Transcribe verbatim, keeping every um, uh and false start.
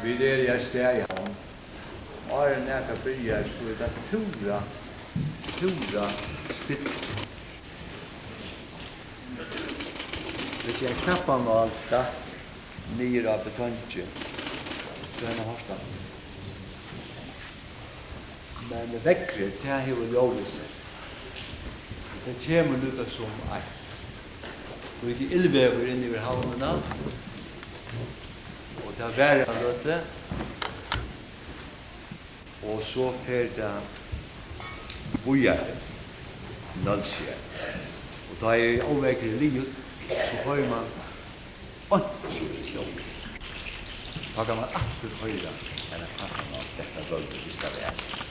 Vit eru í Staðarhavn. Áðrenn nakað byrjar, so er tað púra, púra stilt. Hvis ein knappanál datt niður á betongið, so er hann á hottan. Men veðrið, tað hevur ljóðið seg. Tað kemur líka sum eitt lítið illveður inn yvir havnina, og tað varar eina løtu, og so fer tað víðari, nólsoyar. Og tá er óveðrið liðugt, so hoyrir mann einki hljóð. Tá kann mann aftur hoyra eina knappanál detta gólvið, viss tað var.